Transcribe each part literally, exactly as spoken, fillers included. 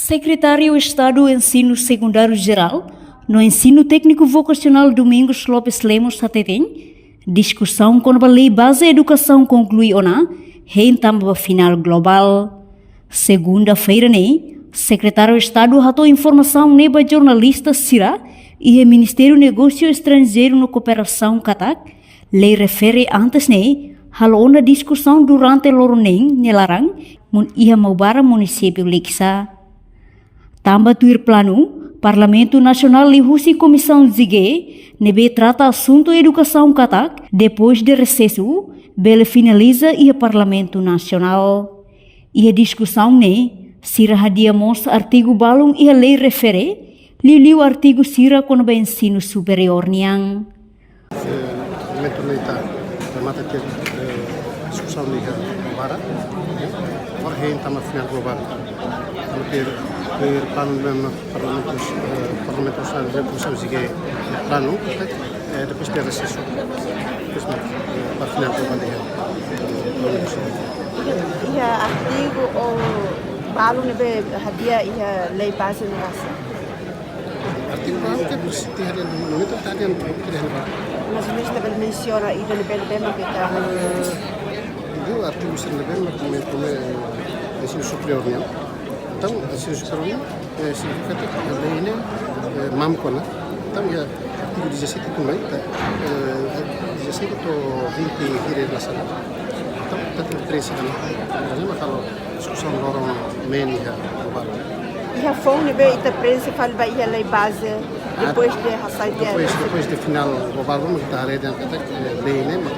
Sekretáriu Estadu Ensinu Sekundáriu Jerál no Ensinu Tékniku Vokasionál Domingos Lopes Lemos hateten, diskusaun kona-ba lei baze edukasaun konklui ona hein tama ba finál globál. Segunda-feira ne'e, Sekretáriu Estadu hato'o informasaun ne'e ba jornalista sira iha Ministériu Negósiu Estranjeiru no Kooperasaun katak, lei refere antes ne'e halo ona diskusaun durante loron neen nia laran, iha Maubara, munisípiu Likisá. Tanba tuir planu, Parlamentu Nasionál liuhusi Komisaun G ne'ebé trata asuntu edukasaun katak, depois de resesu, bele finaliza iha Parlamentu Nasionál. Iha diskusaun ne'e, sira hadi'a mós artigu balun iha lei refere, liuliu artigu sira kona-ba ensinu superiór nian. Eh, momentu ne'e ita remata tiha, eh, diskusaun iha Maubara, eh, agora hein tama finál globál. Tanba tuir, tuir planu ne'ebé Parlamentu, eh, Parlamentu Nasionál, Komisaun G, eh, planu, eh, depois de resesu. Depois, eh, ba finál globál iha, eh, Parlamentu Nasionál. Iha artigu ou balun ne'ebé hadi'a iha lei baze ne'e rasik? Artigu balun ke presiza hadi'a, no momento ita hadi'a, ita hadi'a. Mas ministru bele mensiona ida ne'ebé, ne'ebé mak ita, eh, iha artigu sira ne'ebé mak momentu ne'e ensinu superiór nian. Entaun, ensinu superiór nian, eh, signifika katak lei ne'e, eh, mampu ona. Entaun, iha artigu dezassete to'o mai, eh, dezassete to'o vinte hira la sala. Entaun, ita tenke preenxe ona. Problema kalau diskusaun loron mein iha Maubara. Iha foun ne'ebé ita preenxe fali ba iha lei baze, ah, depois de hasai tiha. Depois, depois de finál globál, mak ita haree dehan katak, eh, lei ne'e, mak,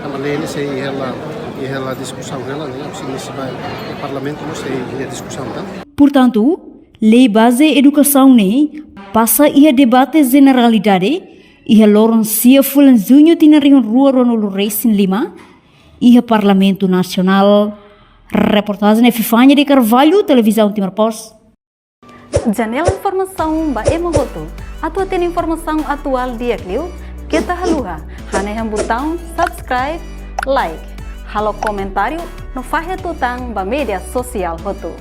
tanba lei ne'e sei iha hela, iha hela diskusaun hela, ne'e, se inisiba iha Parlamentu, no sei iha diskusaun, tan? Portantu, lei baze edukasaun ne'e pasa iha debate jeneralidade iha loron sia fulan Juñu tinan rihun rua ruanulu resin lima, iha Parlamentu Nasionál. Reportajen Epifania de Carvalho, Televizaun Timor Post. Janela informasaun ba ema hotu. Atu hatene informasaun atuál di'ak liu, keta haluha hanehan butaun subscribe, like, halo komentáriu no fahe tutan ba média sosiál hotu.